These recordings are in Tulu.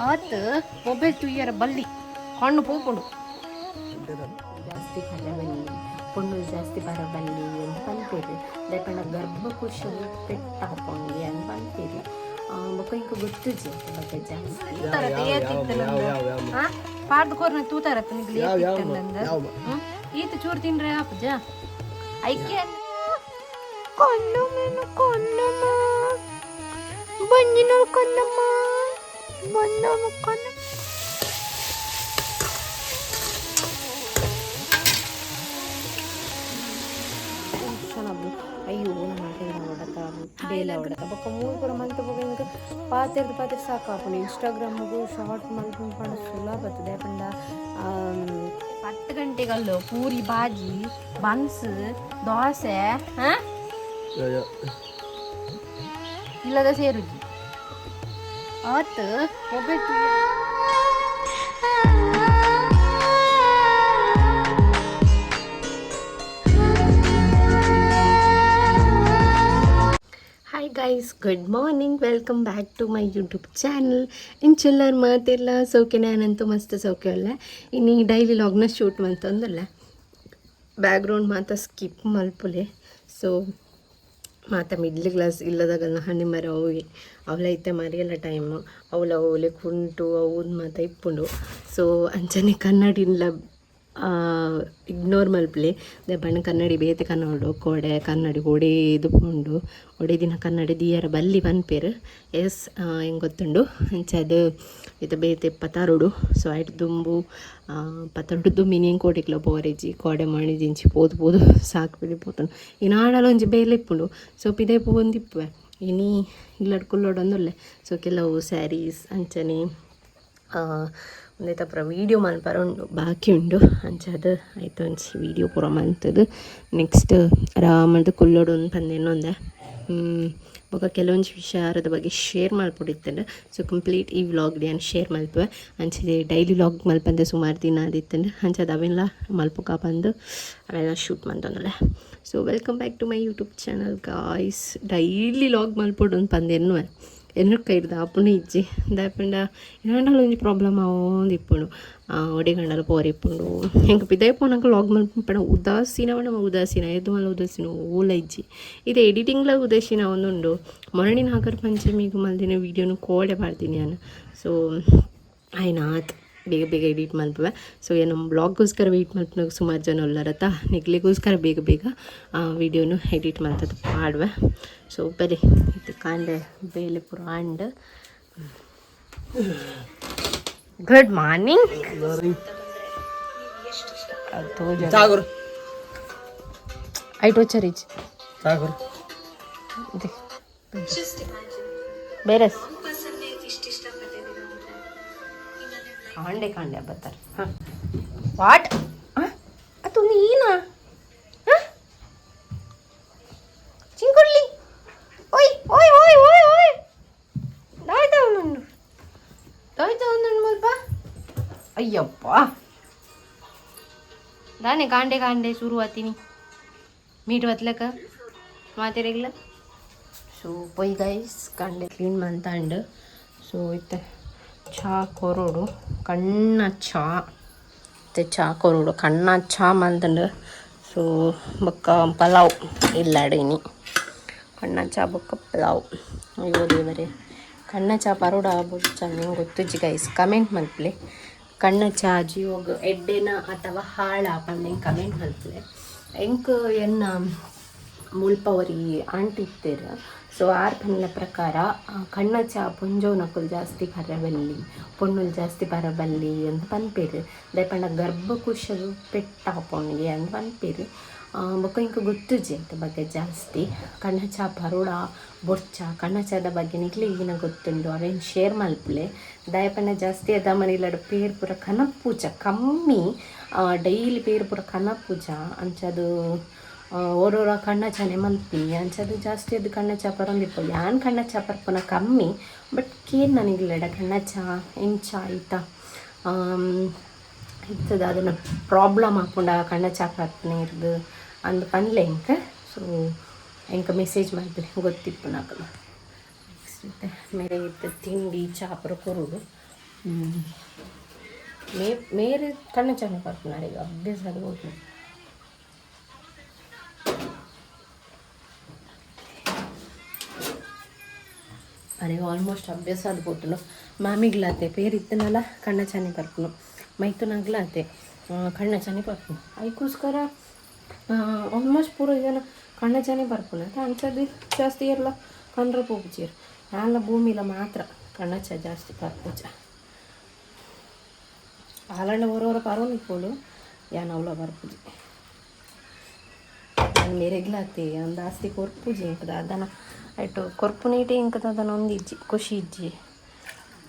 ಆತ್ ಮೊಬೈಲ್ ತುಯ್ಯರ ಬಲ್ಲಿ ಕಣ್ಣು ಪೋಪುಂಡು. ಜಾಸ್ತಿ ಬರಬಲ್ಲಿ, ಪೊಣ್ಣು ಜಾಸ್ತಿ ಬರಬಲ್ಲಿ ಅಂತ ಪನ್ಪೆರ್. ದಾಯೆ ಪಂಡ ಗರ್ಭಕೋಶ ಪೆಟ್ಟಾಪುಂಡು ಅಂದ್ ಪನ್ಪೆರ್. ಬೊಕ್ಕ ಎಂಕ್ ಗೊತ್ತುಜಿ ಅತ್ತ ಬಗ್ಗೆ ಜಾಸ್ತಿ. ಪಾಡ್ದು ಕೊರ್ನ ತೂತಾರತ್ತ ನಿಗ್ಲು? ಈತ ಚೂರು ತಿಂದ್ರೆ ಆಪುಜ ಐಕೆ. ಕಣ್ಣಮೇನು ಕಣ್ಣಮ್ಮ, ಬಂಜಿನ ಕಣ್ಣಮ್ಮ, ಬಣ್ಣಮ್ಮ ಕಣ್ಣ. ಅಯ್ಯೋ, ನಮ್ಮ ಹೊಡತ ಬೇಲೆ ಹೊಡತ ಬೊಕ್ಕ ಮೂರು ಪೂರ ಮಂತ್ ಬೊಕ್ಕ ಇಂಕ್ ಪಾತೆರ್ದು ಪಾತೆರ್ ಸಾಕಾಪುಂಡು. ಇನ್ಸ್ಟಾಗ್ರಾಮ್ಗು ಶಾರ್ಟ್ ಮಲ್ಪುಂಡು ಪಂಡ ಸುಲಭ ಬರ್ತದೆ. ಪಂಡ 10 ಗಂಟೆಗಲ್ಲು ಪೂರಿ ಬಾಜಿ, ಬನ್ಸ್, ದೋಸೆ, ಹಾಂ, ಇಲ್ಲದ ಸೇರುಜಿ ಆತ್ mobile. Hi guys, good morning, welcome back to my YouTube channel. ಇಂಚೆಲ್ಲರ್ ಮಾತೆಲ್ಲ ಸೌಖ್ಯ? ನಾನಂತೂ ಮಸ್ತ್ ಸೌಖ್ಯ ಅಲ್ಲ. ಇನ್ನು ಈ ಡೈಲಿ ಲಾಗ್ನ ಶೂಟ್ ಮಂತೊಂದುಲ್ಲ. ಬ್ಯಾಕ್ಗ್ರೌಂಡ್ ಮಾತ ಸ್ಕಿಪ್ ಮಲ್ಪುಲೆ. ಸೊ ಮಾತ ಮಿಡ್ಲ್ ಕ್ಲಾಸ್ ಇಲ್ಲದಾಗಲ್ನ ಹಣ್ಣಿ ಮರ ಅವೆ ಅವಳ ಇತ್ತೆ ಮರಿಯಲ್ಲ ಟೈಮ್ ಅವಳ ಓಲೆ ಕುಂಟು ಅವು ಮಾತ ಇಪ್ಪುಂಡು. ಸೊ ಅಂಚನೆ ಕನ್ನಡಿನ್ಲ ಇಗ್ನೋರ್ ಮಲ್ಪುಲೆ. ಬಣ್ಣ ಕನ್ನಡಿ ಬೇತೆ ಕನ್ನಡ ಕೋಡೆ ಕನ್ನಡಿ ಒಡೇದು ಪೋಂಡು. ಒಡೆ ದಿನ ಕನ್ನಡಿ ದೀಯರ ಬಲ್ಲಿ ಪನ್ಪೆರ್. ಎಸ್, ಎಂಕ್ ಗೊತ್ತುಂಡು. ಅಂಚಾದ್ ಇತ್ತೆ ಬೇತೆ ಪತಾರುಡು. ಸೊ ಐಟ್ ದುಂಬು ಪತರುಡು ದುಂಬು ಎಂಕ್ ಕೋಡೆಗ್ಲ ಪೋರೆಜಿ. ಕೋಡೆ ಮಣಿದಿಂಚಿ ಪೋದು ಪೋದು ಸಾಕು ಪಿಲಿ ಪೋತುಂಡು. ಇನಾಡಲ ಒಂಜಿ ಬೇಲೆ ಇಪ್ಪುಂಡು. ಸೊ ಪಿದೈ ಪೋವೊಂದಿಪ್ಪುವೆ. ಇನಿ ಇಲ್ಲಡ್ ಕುಲ್ಲೊಡೊಂದುಲ್ಲೆ. ಸೊ ಕೆಲವು ಸ್ಯಾರೀಸ್ ಅಂಚನೆ ಉಂದೆತ ಪೂರ ವೀಡಿಯೋ ಮಲ್ಪರ ಉಂಡು, ಬಾಕಿ ಉಂಡು. ಅಂಚಾದ್ ಐತ ಒಂಜಿ ವೀಡಿಯೋ ಪೂರ ಮಲ್ತುದು ನೆಕ್ಸ್ಟ್ ಆರಾಮಡ್ ಕುಲ್ಲೊಡು ಪಂದ್ ಎನ್ನೊಂದೆ. ಬೊಕ ಕೆಲವೊಂಜಿ ವಿಚಾರದ ಬಗ್ಗೆ ಶೇರ್ ಮಲ್ಪೊಡಿತ್ತುಂಡು. ಸೊ ಕಂಪ್ಲೀಟ್ ಈ ವ್ಲಾಗ್ ಯಾನ್ ಶೇರ್ ಮಲ್ಪುವೆ. ಅಂಚನೆ ಡೈಲಿ ವ್ಲಾಗ್ ಮಲ್ಪಂದೆ ಸುಮಾರು ದಿನ ಆದಿತ್ತುಂಡು. ಅಂಚಾದ್ ಅವೆನ್ಲ ಮಲ್ಪುಕ ಪಂದ್ ಅವೆಲ್ಲ shoot ಮಂತೊಂದುಲ್ಲೆ. So welcome back to my YouTube channel, guys. Daily vlog ಮಲ್ಪೊಡು ಪಂದ್ ಎನ್ನುವೆ, ಎನ್ನ ಕೈರ್ದು ಆಪುಂಡು ಇಜ್ಜಿ. ದಾಯೆ ಪಂಡ ಏನಾಂಡಲ ಒಂಜಿ ಪ್ರಾಬ್ಲಮ್ ಆವೊಂದು ಇಪ್ಪುಂಡು. ಒಡೆಗಂಡಲ ಪೋರೆ ಇಪ್ಪುಂಡು. ಎಂಕ್ ಪಿದಯಿ ಪೋನಗ ವ್ಲಾಗ್ ಮಲ್ಪುನ ಉದಾಸೀನ ಪಂಡ ಉದಾಸೀನ, ಏತ್ ಮಲ್ಲ ಉದಾಸೀನ ಓಲ ಇಜ್ಜಿ. ಇದು ಎಡಿಟಿಂಗ್ಲ ಉದಾಸೀನ ಒಂದುಂಡು. ಮೊರಣಿ ನಾಗರ ಪಂಚಮಿಗ್ ಮಲ್ದಿನ ವೀಡಿಯೋನು ಕೋಡೆ ಪಾಡ್ತೀನಿ ಯಾನ್. ಸೊ ಆಯ್ನಾತ್ ಬೇಗ ಬೇಗ ಎಡಿಟ್ ಮಲ್ಪುವೆ. ಸೊ ಏನು ಬ್ಲಾಗ್ಗೋಸ್ಕರ ವೆಯ್ಟ್ ಮಲ್ಪುನಾಗ ಸುಮಾರು ಜನ ಉಲ್ಲರತ್ತ, ನಿಕ್ಲೆಗೋಸ್ಕರ ಬೇಗ ಬೇಗ ವೀಡಿಯೋನು ಎಡಿಟ್ ಮಲ್ತದ ಪಾಡುವೆ. ಸೊ ಬರಿ, ಇತ್ತೆ ಕಾಂಡೆ ಬೇಲೆ ಪೂರ ಆಂಡ್. Good morning. ಚಾಗುರು. ಐಟ್ ವಚ್ಚರಿಚ್. ಚಾಗುರು. ಬೇರೆಸ್ ಕಾಂಡೆ ಕಾಂಡೆ ಬರ್ತಾರೆ. ಹಾಂ, what ಅದು ನೀನಾ? ಚಿಂಗುಳ್ಳಿ, ಓಯ್ ಓಯ್ ಓಯ್ ಓಯ್ ಓಯ್, ದಾಯ್ತ ಒಂದುಂಡು, ದಾಯ್ತ ಒಂದುಂಡು ಮುಲ್ಪ. ಅಯ್ಯಪ್ಪ, ದಾನೆ ಕಾಂಡೆ ಕಾಂಡೆ ಶುರು ಆತೀನಿ ಮೀಟ್ ಬತ್ಲಕ ಮಾತೆರೆಗ್ಲ. ಸೊ ಪೊಯ್ ಗೈಸ್, ಕಾಂಡೆ ಕ್ಲೀನ್ ಮಂತಾಂಡ್. ಸೊ ಇತ್ತೆ ಚಾ ಕೊರೊಡು, ಕಣ್ಣ ಚಾ. ಇತ್ತೆ ಚಾ ಕೊರೊಡು, ಕಣ್ಣ ಚಾ ಮಲ್ತಂಡು. ಸೊ ಬೊಕ್ಕ ಪಲಾವ್ ಇಲ್ಲಾಡ್ ಇನಿ. ಕಣ್ಣ ಚಾ ಬೊಕ್ಕ ಪಲಾವ್. ಅಯ್ಯೋ ದೇವರೇ, ಕಣ್ಣ ಚಾ ಪರೋಡ ಬೊಚ್ಚ ನಿಂಗೆ ಗೊತ್ತುಜ್ಜಿ ಗೈಸ್. ಕಮೆಂಟ್ ಮಲ್ಪಲೆ, ಕಣ್ಣ ಚಾ ಜಿಯೋಗ್ ಎಡ್ಡೆನ ಅಥವಾ ಹಾಳ ಪಂದ್ ಕಮೆಂಟ್ ಮಲ್ಪಲೆ. ಎಂಕ್ ಎನ್ನ ಮುಲ್ಪ ಒರಿ ಆಂಟಿ ಇತ್ತೆರ್. ಸೊ ಆರ್ ಪನ್ನಿನ ಪ್ರಕಾರ ಕಣ್ಣ ಚಾ ಪೊಂಜೋನಕುಲು ಜಾಸ್ತಿ ಬರಬಲ್ಲಿ, ಪೊಣ್ಣುಲು ಜಾಸ್ತಿ ಬರಬಲ್ಲಿ ಅಂತ ಪನ್ಪೆರ್. ದಾಯೆ ಪಂಡ ಗರ್ಭಕೋಶಗ್ ಪೆಟ್ಟಾಪುಂಡು ಅಂದ್ ಪನ್ಪೆರ್. ಬೊಕ್ಕ ಎಂಕ್ ಗೊತ್ತುಜ್ಜಿ ಐತ ಬಗ್ಗೆ ಜಾಸ್ತಿ. ಕಣ್ಣ ಚಾ ಪರೋಡ ಬೊರ್ಚ, ಕಣ್ಣ ಚಾದ ಬಗ್ಗೆ ನಿಕ್ಲೆಗ್ ಗೊತ್ತುಂಡು, ಅವೆನ್ ಶೇರ್ ಮಲ್ಪುಲೆ. ದಾಯೆ ಪಂಡ ಜಾಸ್ತಿ ಅದ ಮನಿಲಡ್ ಪೇರ್ ಪೂರ ಕನಪುಜ, ಕಮ್ಮಿ. ಡೈಲಿ ಪೇರ್ ಪೂರ ಕನಪುಜ. ಅಂಚಾದ್ ಓರೋರ ಕಣ್ಣ ಚಾನೆ ಮಲ್ಪಿನಿ. ಅಂಚಾದ್ ಜಾಸ್ತಿ ಅದು ಕಣ್ಣ ಚಾ ಪರೊಂದಿಪ್ಪ. ಯಾನ್ ಕಣ್ಣ ಚಾ ಪರ್ಪುನ ಕಮ್ಮಿ. ಬಟ್ ಕೇನ್ ನನಗಿಲ್ಲಡ ಕಣ್ಣ ಚಾ ಎಂಚ ಆಯ್ತಾ ಇತ್ತದ, ಅದನ್ನ ಪ್ರಾಬ್ಲಮ್ ಆಪುಂಡ ಕಣ್ಣ ಚಾ ಪರ್ಪುನ ಅಂದ್ ಪನ್ಲೆ ಎಂಕ್. ಸೊ ಎಂಕ್ ಮೆಸೇಜ್ ಮಲ್ಪಲೆ ಗೊತ್ತಿಪ್ಪುನಕುಲು. ನೆಕ್ಸ್ಟ್ ಇತ್ತೆ ಮೇರೆ ಇತ್ತೆ ತಿಂಡಿ ಚಾ ಪೂರ ಕೊರೊಡು. ಮೇ ಮೇರೆ ಕಣ್ಣ ಚಾನೆ ಪರ್ಪುನಾರೆ ಅಭ್ಯಾಸ ಅದು ಹೋಗಿ. ಅರೆ ಆಲ್ಮೋಸ್ಟ್ ಅಭ್ಯಾಸ ಅದು ಪೋತುಂಡು. ಮಾಮಿಗ್ಲಾತೆ ಪೇರು ಇತ್ತನಲ್ಲ ಕಣ್ಣ ಚಾನೆ ಪರ್ಪುನು, ಮೈತುನಾಗ್ಲಾತೆ ಕಣ್ಣ ಚಾನೆ ಪರ್ಪುನು. ಅದಕ್ಕೋಸ್ಕರ ಆಲ್ಮೋಸ್ಟ್ ಪೂರ ಜನ ಕಣ್ಣ ಚಾನೆ ಪರ್ಪುನ ಅಂಚದು ಜಾಸ್ತಿ ಇರಲ್ಲ ಕಣ್ರ ಪೋಪುಚೀರ್. ಆಲ್ಲ ಭೂಮಿಲ ಮಾತ್ರ ಕಣ್ಣ ಚಾ ಜಾಸ್ತಿ ಪರ್ಪುಚ. ಆಲಂಡ ಹೊರ ಪರೋನಿಪ್ಪೋಳು ಯಾನ್ ಅವಳ ಬರ್ಪುಜಿ. ನಾನು ಮೇರೆಗ್ಲಾತೆ ಒಂದು ಆಸ್ತಿ ಕೊರ್ಪುಜಿ ಇಂಕದ ಅದನ ಐಟು ಕೊರ್ಪುನೈಟೆ ಇಂಕದ ಅದನ ಒಂದು ಇಜ್ಜಿ ಖುಷಿ ಇಜ್ಜಿ.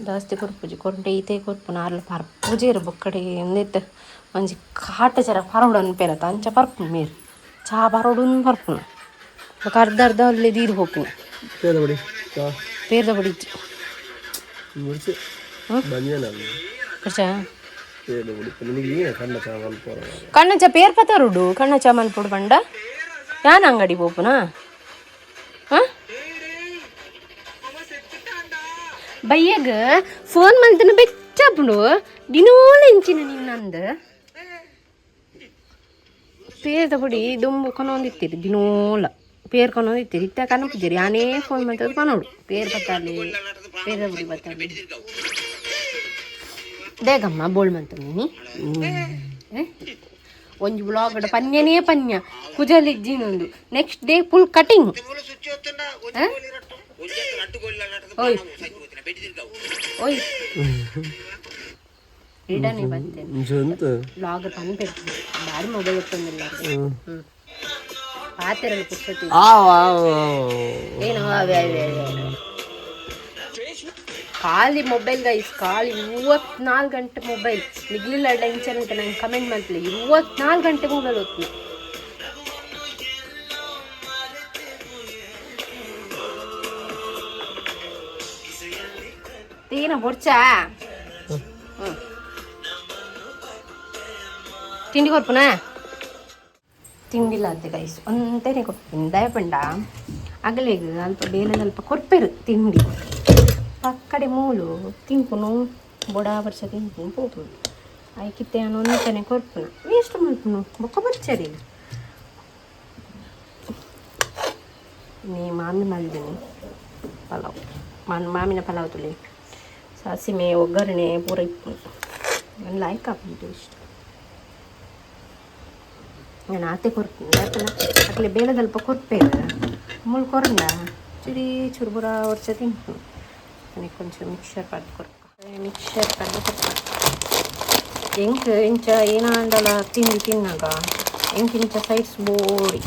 ಜಾಸ್ತಿ ಕೊರ್ಪುಜಿ ಕೊರ್ಂಡೆ ಈತೆ ಕೊರ್ಪುನ. ಆರ್ಲ ಪರ್ಪುಜೇರು ಬೊಕ್ಕಡೆ ಒಂದೆತ್ತ ಒಂಜಿ ಕಾಟ ಜರ ಪರೋಡು ಅನ್ಪೇರತ್ತ ಅಂಚ ಪರ್ಪುನು. ಮೇರ್ ಚಾ ಪರೋಡುನ್ ಪರ್ಪುನ ಬೊಕ ಅರ್ಧ ಅರ್ಧ ಅಲ್ಲೇ ದೀದ್ ಹೋಪುನ. ಪೇದ ಬಡಿ ಚಾ. ಪೇರ್ದ ಬಡಿ ಇಜ್ಜಿ. ಮುರ್ಚಿ ಬಂಜೇನ. ಕರ್ಚಾ. ಪೇದ ಬಡಿ ನಿನಗೆ ಏನು ಕಣ್ಣ ಚಾ ಮಲ್ಪೋರ? ಕಣ್ಣ ಚಾ ಪೇರ್ ಪತರುಡು. ಕಣ್ಣ ಚಾ ಮಲ್ಪೊಡು ಪಂಡ ಯಾನ್ ಅಂಗಡಿ ಪೋಪುನಾ? ಹಾಂ, ಬಯ್ಯಗ ಫೋನ್ ಮಲ್ತನ ಬೆಚ್ಚಾಪುಂಡು ದಿನೋಲ ಇಂಚಿನ ನಿನ್ನಂದು. ಪೇರ್ದ ಪುಡಿ ದುಂಬು ಕೊನೊಂದಿತ್ತೀರಿ, ದಿನೋಲ ಪೇರ್ ಕೊನೊಂದಿತ್ತೀರಿ. ಇತ್ತ ಕನಪುಜೀರಿ. ಯಾನೇ ಫೋನ್ ಮಲ್ತದ ಪನೋಡು ಪೇರ್ ಬತ್ತಾಲಿ, ಪೇರ್ದ ಪುಡಿ ಬತ್ತಾಲಿ. ದೇಗಮ್ಮ ಬೋಳ್ ಮಂತೊಂದಿನಿ. ಒಂಜಿ blog ಪನ್ಯನೇ ಪನ್ಯ ಕುಜಲ್ ಇಜ್ಜಿನೊಂದು. Next day full cutting. ಓಯ್ ಓಯ್ ಇಡನೆ ಬರ್ತೇನೆ. ಜಂತ. ಬ್ಲಾಗ್ ಪನ್ಪೆರ್ ಬಾರಿ ಮೊಬೈಲ್ ಎತ್ತೊಂದಿಲ್ಲ. ಹ್ಮ್ ಪಾತೆರಲು ಪುರ್ಸೊತ್ತು. ಆವ್ ಆವ್ ಆವ್. ಏನು ಅವೇ ಅವೇ ಅವೇ ಅವೇ. ಖಾಲಿ ಮೊಬೈಲ್ ಗೈಸ್, ಖಾಲಿ 24 ಗಂಟೆ ಮೊಬೈಲ್. ನಿಗ್ಲಿಲ್ಲ ಇಂಚನ ಅಂತ ನಂಗೆ ಕಮೆಂಟ್ ಮಾಡ್ತಿಲ್ಲ. 24 ಗಂಟೆ ಮೊಬೈಲ್ ಹೊತ್ತು. ತೀನ ಬೊಡ್ಚಾ. ಹ್ಮ್ ತಿಂಡಿ ಕೊರ್ಪುನಾ? ತಿಂಡಿಲ್ಲ ಅಂತೆ ಗೈಸ್, ಒಂತೇನೆ ಕೊರ್ಪಿನಿ. ದಯಪಂಡ ಅಗಲೆಗ್ ಅಲ್ಪ ಬೇಲೆ ಅಲ್ಪ ಕೊರ್ಪೆರು ತಿಂಡಿ. ಪಕ್ಕಡೆ ಮೂಲು ತಿನ್ಪುನು, ಬೊಡ ವರ್ಷ ತಿನ್ಪುನು ಪೋಪುನು. ಐಕಿತ್ತೆ ಒಂತನೆ ಕೊರ್ಪುನ, ವೇಸ್ಟ್ ಮಲ್ಪುನು. ಬೊಕ್ಕ ಬರ್ಚರಿ ನೀ ಮಾಮಿ ಮಲ್ದಿನಿ ಪಲಾವ್ ಮಾನ್ ಮಾಮಿನ ಪಲಾವ್ ತುಲಿ ಸಾಸಿಮೆ ಒಗ್ಗರಣೆ ಪೂರ ಇಪ್ಪುನು. ನಾನು ಲೈಕ್ ಆಪುಂಡು ಟೇಸ್ಟ್. ನಾನು ಆತೆ ಕೊರ್ಪುನಿ. ಯಾಕಂದ್ರೆ ಅಕ್ಲೆ ಬೇಲೆದಲ್ಪ ಕೊರ್ಪೇರು ಮುಳ್ಳು ಕೊರಂಡ ಚುರಿ ಚುರುಬುರ ವರ್ಷ ತಿನ್ಪುನು. ನನಗೆ ಕೊಂಚ ಮಿಕ್ಸರ್ ಪಡ್ದು ಕೊರ್ಪ, ಮಿಕ್ಸರ್ ಪಡ್ದು ಕೊರ್ಪ. ಎಂಕ್ ಇಂಚ ಏನಾಂಡಲ ತಿಂಡಿ ತಿನ್ನಾಗ ಎಂಕ್ ಇಂಚ ಸೈಡ್ಸ್ ಬೋಡಿ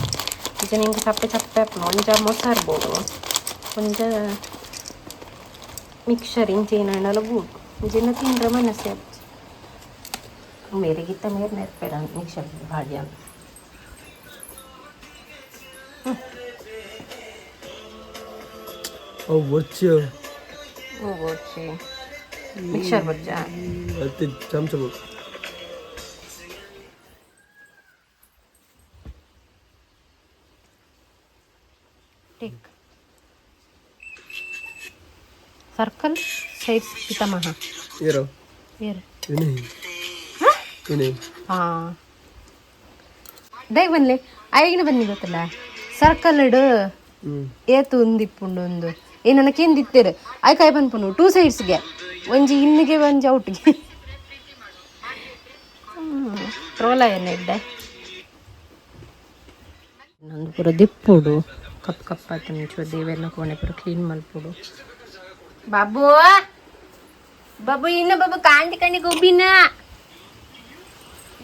ಇಂಚ ಎಂಕ್ ಚಪ್ಪೆ ಚಪ್ಪೆ ಆಪುಂಡು. ಒಂಜ ಮೊಸರು ಬೋಡು, ಒಂಜ ಮಿಕ್ಸರ್, ಇಂಚ ಏನಾಂಡಲ ಬೋಡು. ಇಂಚಿನ ತಿಂಡ್ರೆ ಮನಸ್ಸೆ ಆಪುಜಿ. ಮೇರೆಗಿತ್ತ ಮೇರೆ ನೆರ್ಪೇರ ಮಿಕ್ಸರ್ ಭಾಡ್ಯ. ಅವು ಬೊಚ್ಚು. ಓ ಬೋಡ್ಚಿ, ಮಿಕ್ಸರ್ ಬೊಚ್ಚಾ? ಅತ್ತೆ ಚಮಚ ಬೇಕು. Take circle size ಪಿತಾಮಹ. ಏರೋ. ಏರು? ಏನೇ ಏನೇ? ಹಾಂ, ಬೇಗ ಬನ್ನಿ. ಐಗಿನ ಬನ್ನಿ. ಗೊತ್ತಲ್ಲ ಸರ್ಕಲ್ ಇಡು. ಏತು ಒಂದಿಪ್ಪುಂಡು ಒಂದು ಏನನ್ನ ಕೇಂದಿತ್ತೇರು ಆಯ್ಕಾಯ್ ಪನ್ಪುಂಡು ಟೂ ಸೈಡ್ಸ್ಗೆ, ಒಂಜಿ ಇನ್ನಿಗೆ ಒಂಜಿ ಔಟ್ಗೆ. ಟ್ರೋಲ ಏನ ಇದ್ದೆ ನಂದು ಪೂರ ದಿಪ್ಪುಡು ಕಪ್ ಕಪ್ ಆಯ್ತು. ಮುಂಚೆ ದೇವೆರ್ನ ಕೋಣೆ ಪೂರ ಕ್ಲೀನ್ ಮಲ್ಪುಡು. ಬಾಬು ಬಾಬು ಇನ್ನ ಬಾಬು ಕಾಂತಿ ಕಂಡಿ ಗೊಬ್ಬಿನ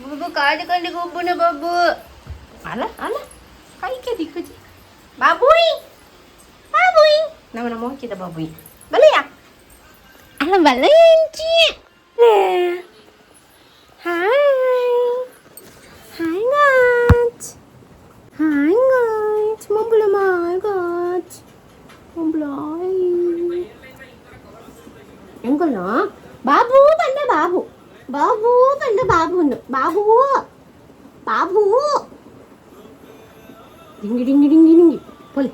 ಬಾಬು ಕಾಂತಿ ಕಂಡಿ ಗೊಬ್ಬುನ ಬಾಬು. ಅಲ್ಲ ಅಲ್ಲ, ಕೈಗೆ ದಿಕ್ಕುಜಿ. ಬಾಬುಯ್ ಬಾಬುಯ್ ನಮ್ಮ ಮೋಕಿದ ಬಾಬುಯ್ ಬಲೆಯ ಅಲ್ಲ ಬಲೆಯ. Hi hi guys, hi guys, ಮಂಬುಳ my guys ಮಂಬುಳ ಎಂಕಲ್ನ Babu ಬಂದ ಬಾಬು ಬಾಬು ಬಂದ Babu Babu Babu dinghy dinghy dinghy dinghy ಪೊಲಿ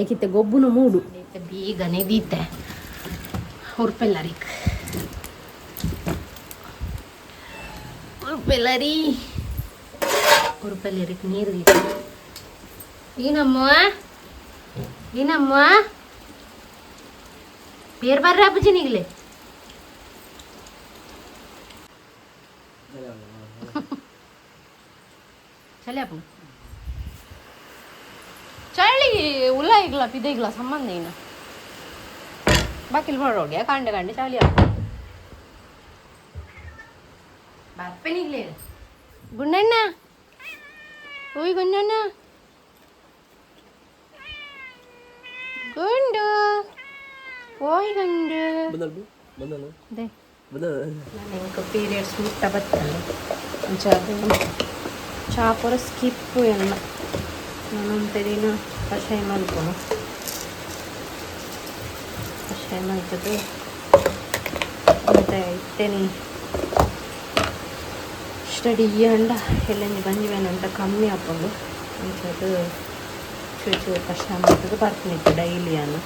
ಏಕಿತ್ತೆ ಗೊಬ್ಬುನ ಮೂಡು. ಬೀಗನೆ ದೀತೆ ಹುರ್ಪೆಲ್ಲರಿಕ್. ಕುರುಪೆಲ್ಲರಿ ಕುರುಪೆಲ್ಲರಿಗೆ ನೀರು ದೀಪ. ಏನಮ್ಮ, ಏನಮ್ಮ, ಬೇರೆ ಬರ್ರ ಅಪ್ಪಜಿ ನಿಗಲೆ. ಚಳಿ ಅಪ್ಪ, ಚಳಿ ಉಲ್ಲ ಇಗ್ಲ ಪಿದ ಇಗ್ಲ ಸಂಬಂಧ ಇನ್ನ ಬಾಕಿಲ್ ಮಾಡೋಗೆ ಕಾಂಡೆ ಕಾಂಡೆ ಚಳಿ ಅಪ್ಪ ಬರ್ಪೆನಿಗ್ಲೇ. ಗುಂಡಣ್ಣ, ಓಯ್ ಗುಂಡಣ್ಣ, ಗುಂಡು, ಓಯ್ ಗುಂಡು. ಬಂದಲ್ ಬಂದನು. ಅದೇ. ಬಂದ. ನಾನು ಇಂಕ ಪೀರಿಯಡ್ಸ್ ಮುಟ್ಟ ಬತ್ತಲ್ಲ, ಅಂಚ ಅದು ಚಾ ಪೂರ ಸ್ಕಿಪ್ ಎಲ್ಲ. ನಾನು ಒಂತೆ ದಿನ ಕಷಾಯ ಮಲ್ಪುನು. ಕಷಾಯ ಮಲ್ತದ್ದು ಮತ್ತೆ ಇತ್ತೇನಿ ಸ್ಟಡಿ ಅಂಡ ಎಲ್ಲಂಜಿ ಬಂಜಿ ಅಂತ ಕಮ್ಮಿ ಆಪುಂಡು. ಅಂಚ ಅದು ಚೂರು ಚೂರು ಕಷಾಯ ಮಲ್ತದ್ದು ಬರ್ಪುನಿತ್ತು ಡೈಲಿ. ಅನ್ನು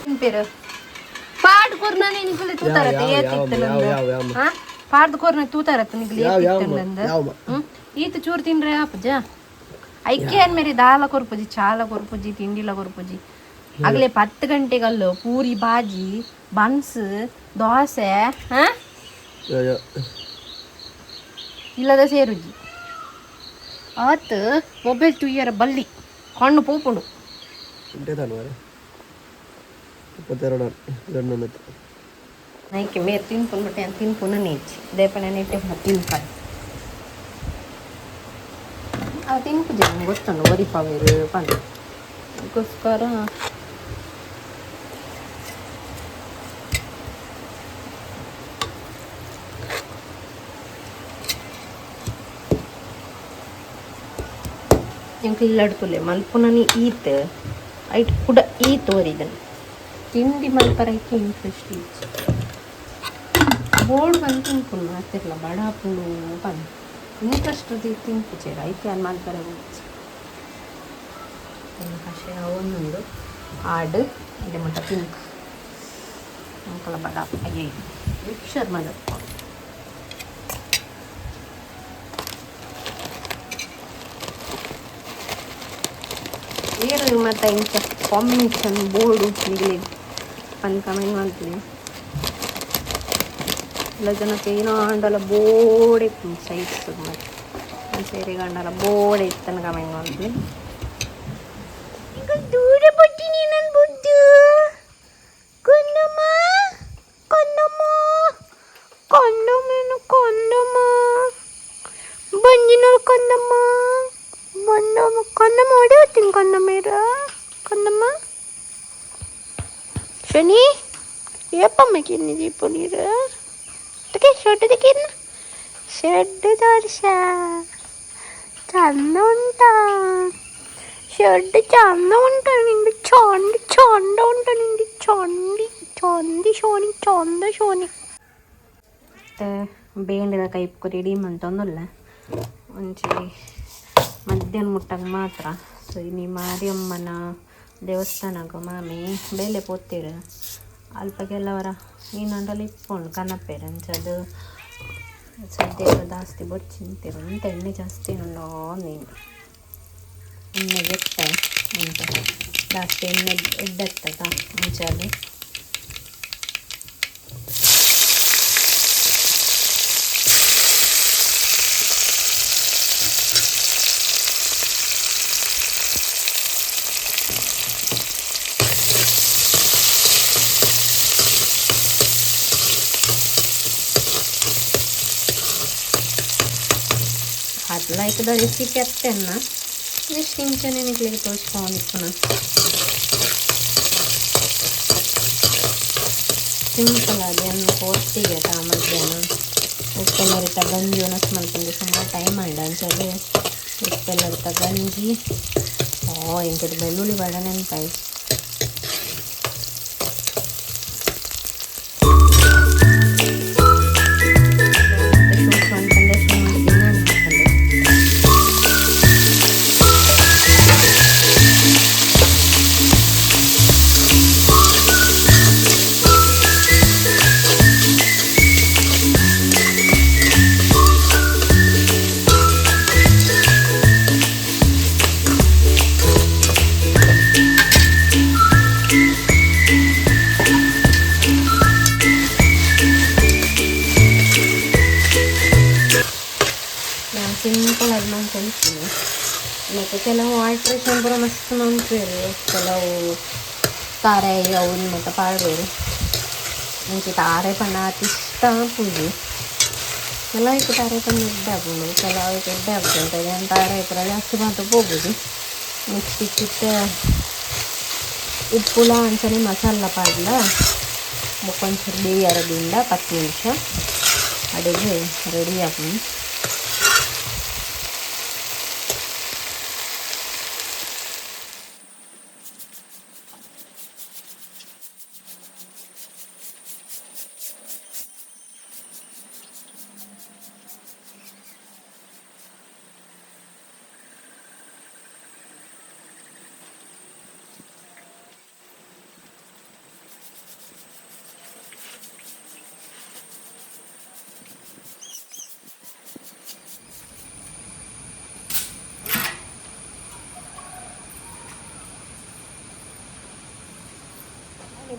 ತಿನ್ಪೇರು ಪಾಡ್ ಕೊರ್ನ ನಿಕುಲು ತೂತಾರತ್ತ. ಯಾವ, ಏತಿತ್ತಲಂದ? ಯಾವ, ಯಾವ, ಯಾವ? ಹಾ, ಪಾಡ್ದು ಕೊರ್ನ ತೂತಾರತ್ತ ನಿಕುಲು? ಯಾವ, ಯಾವ? ಏತಿತ್ತಲಂದ? ಯಾವ? ಹ್ಮ್, ಈತ ಚೂರು ತಿನ್ರೆ ಆಪುಜ. ಐಕೆ ಮೇರೆ ದಾಲ ಕೊರ್ಪುಜಿ, ಚಾಲ ಕೊರ್ಪುಜಿ, ತಿಂಡಿಲ ಕೊರ್ಪುಜಿ. ಆಗಲೇ 10 ಗಂಟೆಗಲ್ಲು ಪೂರಿ ಬಾಜಿ, ಬನ್ಸ್, ದೋಸೆ, ಹಾ. ಯಾ ಯಾ. ಇಲ್ಲದ ಸೇರುಜಿ. ಆತ್ ಮೊಬೈಲ್ ತುಯ್ಯರ ಬಲ್ಲಿ ಕಣ್ಣು ಪೋಪುಂಡು. ಗಂಟೆ ತಾನು ಮಾರೆ 22 ಗಂಟೆ. ನೈಕೆ ಮೇರ್ ತಿನ್ಕೊಂಡು ಬಟ್ಟೆ ತಿನ್ಕೊಂಡು ನೇಚಿ ದೇಪಣ ನೆಟ್ಟೆ ತಿನ್ಕಾಯಿ ಅವ ತಿನ್ಪುಜಿ. ನಂಗೆ ಗೊತ್ತುಂಡು ಒರಿಪಾವೇರು ಪಂದು, ಅದಕ್ಕೋಸ್ಕರ. ಎಂಕ್ ಇಲ್ಲಡ್ತುಲೆ ಮಲ್ಪುನನಿ ಈತ್ ಐಟ್ ಕುಡ ಈತ್ ಒರಿದನ್ ತಿಂಡಿ ಮಲ್ಪರಕ್ಕೆ ಇಂಟ್ರೆಸ್ಟ್ ಇಜ್ಜಿ. ಬೋರ್ಡ್ ಬಂದು ತಿನ್ಪುಂಡು ಮಾತಿರ್ಲ ಬಡ ಪುಂಡು ಪಂದು ಇಂಟ್ರೆಸ್ಟ್ ತಿನ್ಪುಚೇರು ಐಕೆ ಅನ್ ಮಲ್ಪರೆ ಹೋಗ್ಚಿ. ಕಷಾಯ ಒಂದೊಂದು ಆಡು ಅದೇ ಮಟ್ಟ ತಿನ್ಕ ಅಂಕಲ ಬಡ. ಅಯ್ಯೋ, ಮಿಕ್ಸರ್ ಮಾಡಪ್ಪ. ಏರು ಮತ್ತು ಇಂಚ ಕಾಂಬಿನೇಷನ್ ಬೋರ್ಡು ನಿಗಲಿ ಪಂದ್ ಕಮೆಂಟ್ ಮಾಡ್ತೀನಿ. ಇಲ್ಲ ಜನಕ್ಕೆ ಏನೋ ಅಂಡಲ ಬೋರ್ಡ್ ಇತ್ತು ಸೈಜ್ ಮತ್ತೆ ಸೇರಿ ಗಂಡಲ ಬೋರ್ಡ್ ಇತ್ತನ ಕಮೆಂಟ್ ಮಾಡ್ತೀನಿ. ದೂರ ಪಟ್ಟಿನಿ ನನ್ನ ಬುದ್ಧು. ಕಣ್ಣಮ್ಮ, ಕಣ್ಣಮ್ಮ, ಕಣ್ಣಮ್ಮೇನು, ಕಣ್ಣಮ್ಮ, ಬಂಜಿನ ಕಣ್ಣಮ್ಮ, ಬಣ್ಣಮ್ಮ, ಕಣ್ಣಮ್ಮ, ಹೊಡೆಯುತ್ತೀನಿ ಕಣ್ಣಮ್ಮೇರ, ಕಣ್ಣಮ್ಮ. ಶನಿ ಏಪಮ್ಮ ಕಿನ್ನಿ ದೀಪ ನೀರು ಅದಕ್ಕೆ ಶರ್ಟ್ ಕಿನ್ನ ಶೆಡ್ ತೋರ್ಸ. ಚಂದ ಉಂಟಾ ಶೆಡ್? ಚಂದ ಉಂಟು ನಿಂದು. ಚಂದ ಚಂದ ಉಂಟು ನಿಂದು. ಚಂಡಿ ಚಂದಿ ಶೋನಿ, ಚಂದ ಶೋನಿ. ಮತ್ತು ಬೇಂಡಿದ ಕೈಪು ರೆಡಿ ಮಂತೊಂದುಲ್ಲ ಒಂಜಿ ಮಧ್ಯಾಹ್ನ ಮುಟ್ಟಾಗ ಮಾತ್ರ. ಸೊ ಇನಿ ಮಾರಿಯಮ್ಮನ ದೇವಸ್ಥಾನಗ ಮಾಮಿ ಬೇಲೆ ಪೋತೀರು. ಅಲ್ಪ ಕೆಲವರ ನೀನಂಡಲ ಇಪ್ಪುಂಡು ಕನಪೇರು. ಅಂಚದು ಸದ್ಯ ಜಾಸ್ತಿ ಬೊಚ್ಚಿಂತೀರು ಅಂತ ಎಣ್ಣೆ ಜಾಸ್ತಿ ಉಂಡೋ ನೀನು ಎಣ್ಣೆ ಗೆತ್ತೆ ಅಂತ ಜಾಸ್ತಿ ಎಣ್ಣೆ ಎಡ್ಡೆತ್ತದ ಅಂಚದು. ಅದು ಲೈಕ್ the recipe ಅತ್ತೆನ್ನ ಜಸ್ಟ್ ಇಂಚನೆ ನಿಕ್ಲಿಗೆ ತೋರಿಸ್ಕೊಂಡಿಪ್ಪುನ. ಸಿಂಪಲ್ ಆಗಿ ಅನ್ನ ಪೋರ್ತಿಗೆ ತಾ ಮಧ್ಯಾಹ್ನ ಉಪ್ಪೆಲ್ಲರಿತ ಗಂಜಿ ಒಣಸ್ ಮಲ್ಪಂದು ಸುಮಾರು ಟೈಮ್ ಆಂಡ. ಅಂಚದು ಉಪ್ಪೆಲ್ಲರಿತ ಗಂಜಿ. ಓ ಎಂಕದ ಬೆಳ್ಳುಳ್ಳಿ ಬೇಡ ನೆನಪಾಯ್ತು. ಶೂಟ್ ಮಾಡ್ಕೊಂಡೆ ಸುಮಾರು ದಿನ ಮಾಡ್ಕೊಂಡೆ. ಬೊಕ ಕೆಲವು ಆಲ್ಟ್ರೇಷನ್ ಪೂರ ಮಸ್ತ್ ಮನ್ಪುವೆರ್ ಕೆಲವು ತಾರಾಯಿ ಅವು ಮಾತ ಪಾಡುವೆರ್. ಎಂಕ್ ತಾರೆ ಪಂಡ ಆತ್ ಇಷ್ಟ ಆಪುಜಿ. ಕೆಲವೈಕ್ ತಾರೆ ಪಂಡ ಎಡ್ಡೆ ಆಪುಂಡು, ಕೆಲವೈಕ್ ಎಡ್ಡೆ ಆಪುಜಿ ಅಂತ. ಯಾನ್ ತಾರಾಯಿ ಪೂರ ಜಾಸ್ತಿ ಮಾತ ಪೋಪುಜಿ. ನೆಕ್ಸ್ಟ್ ಇತ್ತೆ ಉಪ್ಪುಲ ಅಂಚನೆ ಮಸಾಲ ಪಾಡ್ಲ ಬೊಕ ಒಂಚೂರು ಬೇಯರ ದೀಂಡ 10 ನಿಮಿಷ ಅಡೆಗ್ ರೆಡಿ ಆಪುಂಡು.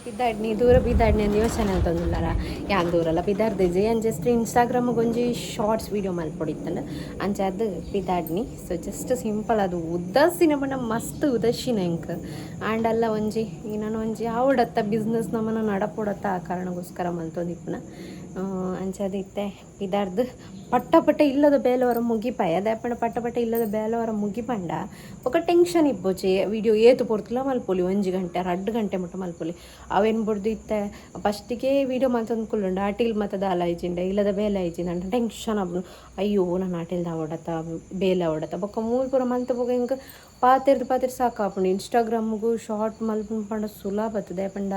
ಪಿದಾಡ್ನಿ ದೂರ ಪಿದಾಡ್ನಿ ಅಂದ್ ಯೋಚನೆ ಅಂತಂದುಲ್ಲಾರ. ಯಾನ್ ದೂರಲ್ಲ ಪಿದಾಡ್ದಿಜಿ. ಯಾನ್ ಜಸ್ಟ್ ಇನ್ಸ್ಟಾಗ್ರಾಮ್ ಒಂಜಿ ಶಾರ್ಟ್ಸ್ ವೀಡಿಯೋ ಮಲ್ಪೊಡಿತ್ತಂಡ್ ಅಂಚ ಅದು ಪಿದಾಡ್ನಿ. ಸೊ ಜಸ್ಟ್ ಸಿಂಪಲ್ ಅದು ಉದಾಸೀನ ಪಂಡ ಮಸ್ತ್ ಉದಾಸೀನ ಎಂಕ್. ಆಂಡಲ್ಲ ಒಂಜಿ ನನ ಒಂಜಿ ಆವಡತ್ತ ಬಿಸ್ನೆಸ್ ನಮನ ನಡಪೊಡತ್ತ ಆ ಕಾರಣಗೋಸ್ಕರ ಮಲ್ತೊಂದಿಪ್ಪುನ. ಅಂಚಾದ್ ಇತ್ತೆ ಪಿದಾಡ್ದು ಪಟ್ಟ ಪಟ್ಟ ಇಲ್ಲದ ಬೇಲೆವರ ಮುಗಿಪಾಯ. ದಾಯೆ ಪಂಡ ಪಟ್ಟ ಪಟ್ಟ ಇಲ್ಲದ ಬೇಲೆವರ ಮುಗಿಪಂಡ ಬೊಕ ಟೆನ್ಷನ್ ಇಪ್ಪೊಚಿ. ವೀಡಿಯೋ ಏತ್ ಪೊರ್ತುಲ ಮಲ್ಪೊಲಿ, 1 ಗಂಟೆ 2 ಗಂಟೆ ಮುಟ್ಟ ಮಲ್ಪೊಲಿ. ಅವೇನು ಬುಡ್ದು ಇತ್ತೆ ಫಸ್ಟಿಗೆ ವೀಡಿಯೋ ಮಲ್ತೊಂದು ಕುಲ್ಲುಂಡ ಅಟಿಲ್ ಮಾತ ದಾಲ ಆಯ್ಜಿಂಡ ಇಲ್ಲದ ಬೇಲೆ ಆಯ್ಜಿಂಡ ಅಂಡ ಟೆನ್ಷನ್ ಆಪುಂಡು. ಅಯ್ಯೋ ನನ ಅಟಿಲ್ ದಾವಡತ್ತ ಬೇಲೆ ಆವಡತ್ತ. ಬೊಕ ಮೂಲು ಪೂರ ಮಲ್ತ್ ಬೊಕ ಎಂಕ್ ಪಾತೆರ್ದು ಪಾತೆರ್ ಸಾಕಾಪುಂಡು. ಇನ್ಸ್ಟಾಗ್ರಾಮ್ಗು ಶಾರ್ಟ್ ಮಲ್ಪುನು ಪಂಡ ಸುಲಭ ಅತ್ತ್. ದಾಯೆ ಪಂಡ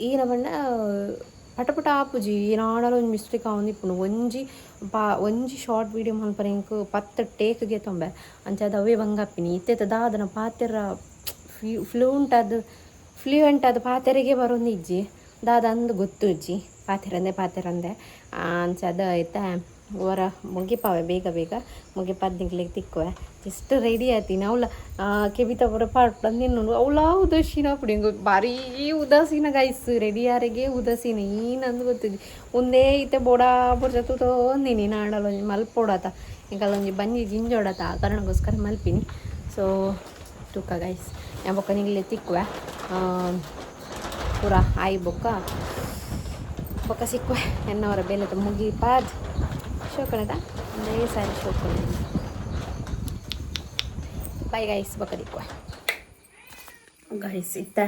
ಈನ ಪಂಡ ಪಟ ಪಟ ಆಪುಜಿ. ಏನಾಂಡಲ ಒಂಜಿ ಮಿಸ್ಟೇಕ್ ಆವೊಂದಿಪ್ಪುಂಡು. ಒಂಜಿ ಒಂಜಿ ಶಾರ್ಟ್ ವೀಡಿಯೋ ಮಲ್ಪರೆ ಎಂಕ್ 10 ಟೇಕ್ ಗೆತೊಂಬೆ. ಅಂಚಾದ್ ಅವೇ ಬಂಗ ಆಪಿನಿ. ಇತ್ತೆ ದಾದನ ಪಾತೆರ ಫ್ಲೂಯೆಂಟ್ ಆದ್ ಪಾತೆರೆಗೆ ಬರೊಂದಿಜ್ಜಿ. ದಾದ ಅಂದ್ ಗೊತ್ತುಜ್ಜಿ. ಪಾತೆರಂದೆ ಪಾತೆರಂದೆ ಅಂಚಾದ್ ಇತ್ತೆ ವರ ಮುಗಿಪಾವೆ ಬೇಗ ಬೇಗ ಮುಗಿಪಾದ್ ನಿಕ್ಲೆಗ್ ತಿಕ್ಕುವೆ. Just ready ಆತೀನಿ. ಅವ್ಲ ಕೆಬಿತ ಪೂರ ಪಾಡ್ಪುಂಡು ತಿನ್ನುಂಡು. ಅವ್ಲಾ ಉದಾಸೀನ ಆಪುಂಡು. ಎಂಕ್ ಬಾರೀ ಉದಾಸೀನ ಗೈಸ್. ರೆಡಿ ಆರೆಗೆ ಉದಾಸೀನ ಏನಂದ್ ಗೊತ್ತುಜ್ಜಿ. ಉಂದೇ ಇತ್ತೆ ಬೋಡಾ ಬೊರ್ಚ ತೂತೊಂದಿನಿ. ನಾಂಡಲ ಒಂಜಿ ಮಲ್ಪೊಡತ ಎಂಕಲ ಒಂಜಿ ಬಂಜಿ ಜಿಂಜೊಡತ ಆ ಕಾರಣಗೋಸ್ಕರ ಮಲ್ಪಿನಿ. ಸೊ ತೂಕ ಗೈಸ್ ಯಾನ್ ಬೊಕ್ಕ ನಿಕ್ಲೆಗ್ ತಿಕ್ಕುವೆ. ಪೂರ ಆಯಿ ಬೊಕ್ಕ ಬೊಕ್ಕ ಸಿಕ್ಕುವೆ. ಎನ್ನವರ ಬೇಲೆದ ಮುಗಿಪಾದ್ ಶೋಕಣದ ಒಂದೇ ಸಾರಿ ಶೋಕಣ. ಬೈ ಗೈಸ್, ಬೊಕ್ಕ ತಿಕ್ಕುವೆ. ಗೈಸ್ ಇತ್ತೆ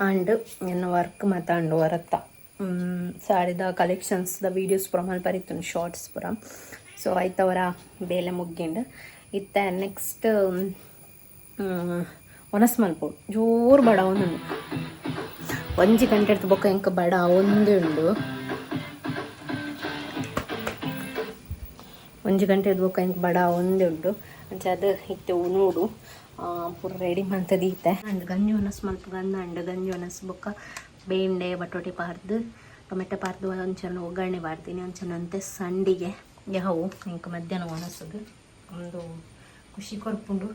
ಆಂಡ್ ಎನ್ನ ವರ್ಕ್ ಮಾತ ಆಂಡ್ ಹೊರತ್ತ ಸಾರಿದ ಕಲೆಕ್ಷನ್ಸ್ದ ವೀಡಿಯೋಸ್ ಪೂರ ಮಲ್ಪರಿತ್ತುಂಡು ಶಾರ್ಟ್ಸ್ ಪೂರ. ಸೊ ಐತವರ ಬೇಲೆ ಮುಗ್ಗಿಂಡ್. ಇತ್ತೆ ನೆಕ್ಸ್ಟ್ ಒನಸ್ ಮಲ್ಪೊಡು. ಜೋರು ಬಡ ಒಂದುಂಡು. 1 ಗಂಟೆ ಬೊಕ್ಕ ಎಂಕ್ ಬಡ ಒಂದೇ ಉಂಡು. 1 ಗಂಟೆ ಬೊಕ್ಕ ಎಂಕ್ ಬಡ ಒಂದೇ ಉಂಡು. ಅಂಚಾದ್ ಇತ್ತೆ ಉನೋಡು ಪೂರ ರೆಡಿ ಮಂತದೀತೆ. ಅಂಡ್ ಗಂಜಿ ಒನಸ್ ಮಲ್ಪುಗ ಅಂದ್. ಗಂಜಿ ಒನಸ್ ಬೊಕ್ಕ ಬೇಂಡೆ ಬಟೋಟೆ ಪಾರ್ದು ಟೊಮೆಟೊ ಪಾರ್ದು ಒಂಚೂರು ಒಗ್ಗರಣೆ ಪಾಡ್ತೀನಿ. ಒಂಚೂರು ಅಂತೆ ಸಂಡಿಗೆ ಯಾವು ಎಂಕ್ ಮಧ್ಯಾಹ್ನ ಒನಸ್ಗ್ ಒಂದು ಖುಷಿ ಕೊರ್ಪುಂಡು.